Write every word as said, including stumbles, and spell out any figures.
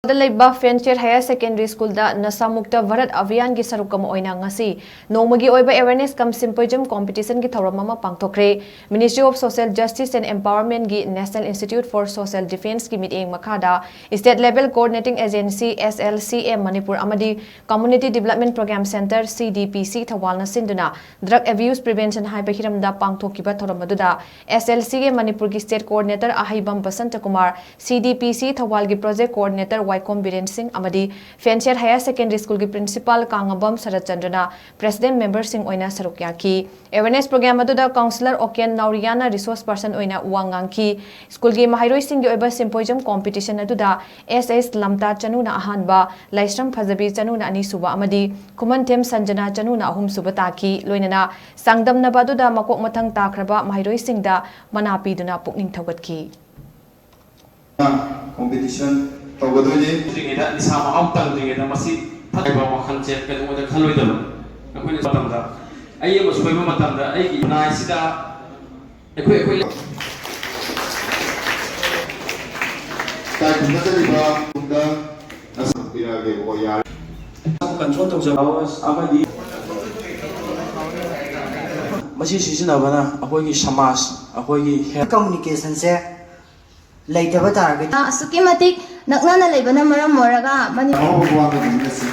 ꯗ ꯂꯩꯕ fancier higher secondary ꯁ꯭ꯀꯨꯜꯗ ꯅꯁꯥ ꯃꯨꯛꯇ ꯚꯥꯔꯠ ꯑꯚꯤꯌꯥꯟꯒꯤ ꯁꯔꯨꯛ ꯑꯃ ꯑꯣꯏꯅ ꯉꯁꯤ ꯅꯣꯡꯃꯒꯤ ꯑꯣꯏꯕ awareness cum symposium competition ꯒꯤ ꯊꯧꯔꯝ ꯑꯃ ꯄꯥꯡꯊꯣꯛꯈ꯭ꯔꯦ꯫ Ministry of Social Justice and Empowerment ꯒꯤ National Institute for Social Defence ꯀꯤ ꯃꯤꯠꯌꯦꯡ ꯃꯈꯥꯗ State Level Coordinating Agency, S L C A, Manipur ꯑꯃꯗꯤ Community Development Program Centre, C D P C, ꯊꯧꯕꯥꯜꯅ ꯁꯤꯟꯗꯨꯅ drug abuse prevention ꯍꯥꯏꯕ ꯍꯤꯔꯝꯗ ꯄꯥꯡꯊꯣꯛꯈꯤꯕ ꯊꯧꯔꯝ ꯑꯗꯨꯗ S L C A ꯃꯅꯤꯄꯨꯔꯒꯤ state coordinator ꯑꯍꯩꯕꯝ Basanta Kumar, C D P C ꯊꯧꯕꯥꯜꯒꯤ project coordinator ꯋꯥꯏꯈꯣꯝ ꯕꯤꯔꯦꯟ ꯁꯤꯡ ꯑꯃꯗꯤ ꯐꯦꯟꯁꯤꯌꯔ ꯍꯥꯌꯔ ꯁꯦꯀꯦꯟꯗꯔꯤ ꯁ꯭ꯀꯨꯜꯒꯤ principal ꯀꯥꯉꯕꯝ ꯁꯔꯠꯆꯟꯗ꯭ꯔꯅ president member ꯁꯤꯡ ꯑꯣꯏꯅ ꯁꯔꯨꯛ ꯌꯥꯈꯤ꯫ Awareness program ꯑꯗꯨꯗ councillor ꯑꯣꯀꯦꯟ ꯅꯥꯎꯔꯤꯌꯥꯅ resource person ꯑꯣꯏꯅ ꯋꯥ ꯉꯥꯡꯈꯤ꯫ ꯁ꯭ꯀꯨꯜꯒꯤ ꯃꯍꯩꯔꯣꯏꯁꯤꯡꯒꯤ ꯑꯣꯏꯕ symposium competition ꯑꯗꯨꯗ S S ꯂꯝꯇꯥ ꯆꯅꯨꯅ ꯑꯍꯥꯟꯕ, ꯂꯥꯏꯁ꯭ꯔꯝ ꯐꯖꯕꯤ ꯆꯅꯨꯅ ꯑꯅꯤꯁꯨꯕ ꯑꯃꯗꯤ ꯈꯨꯃꯟꯊꯦꯝ ꯁꯟꯖꯅꯥ ꯆꯅꯨꯅ ꯑꯍꯨꯝꯁꯨꯕ ꯇꯥꯈꯤ꯫ ꯂꯣꯏꯅꯅ ꯆꯥꯡꯗꯝꯅꯕ ꯑꯗꯨꯗ ꯃꯀꯣꯛ ꯃꯊꯪ ꯇꯥꯈ꯭ꯔꯕ ꯃꯍꯩꯔꯣꯏꯁꯤꯡꯗ ꯃꯅꯥ ꯄꯤꯗꯨꯅ ꯄꯨꯛꯅꯤꯡ ꯊꯧꯒꯠꯈꯤ꯫ Competition ꯇꯧꯒꯗꯣꯏꯅꯤ꯫ ꯇꯧꯗ꯭ꯔꯤꯉꯩꯗ, ꯅꯤꯁꯥ ꯃꯍꯥꯎ ꯇꯪꯗ꯭ꯔꯤꯉꯩꯗ ꯃꯁꯤ ꯐꯠꯇꯕ ꯋꯥꯈꯜꯁꯦ ꯀꯩꯗꯧꯉꯩꯗ ꯈꯜꯂꯣꯏꯗꯕ꯫ ꯑꯩꯈꯣꯏꯅ ꯃꯇꯝꯗ, ꯑꯩ ꯑꯃ ꯁꯣꯏꯕ ꯃꯇꯝꯗ ꯑꯩꯒꯤ ꯈꯨꯟꯅꯥꯏꯁꯤꯗ ꯑꯩꯈꯣꯏ, ꯑꯩꯈꯣꯏ ꯇꯥꯏ ꯈꯨꯝꯒꯗꯧꯔꯤꯕ ꯇꯨꯡꯗ ꯅꯁꯥ ꯄꯤꯔꯛꯑꯒꯦꯕꯀꯣ, ꯌꯥꯔꯦ꯫ Control ꯇꯧꯖꯕ ꯑꯃꯗꯤ ꯃꯁꯤ ꯁꯤꯖꯤꯟꯅꯕꯅ ꯑꯩꯈꯣꯏꯒꯤ ꯁꯃꯥꯖ, ꯑꯩꯈꯣꯏꯒꯤ health communication ꯁꯦ ꯂꯩꯇꯕ ꯇꯥꯔꯒꯗꯤ ꯑꯁꯨꯛꯀꯤ ꯃꯇꯤꯛ ꯅꯛꯅꯅ ꯂꯩꯕꯅ ꯃꯔꯝ ꯑꯣꯏꯔꯒ ꯃꯅꯤ- ꯑꯍꯧꯕ ꯋꯥ ꯑꯃ ꯉꯥꯡꯅꯁꯤ꯫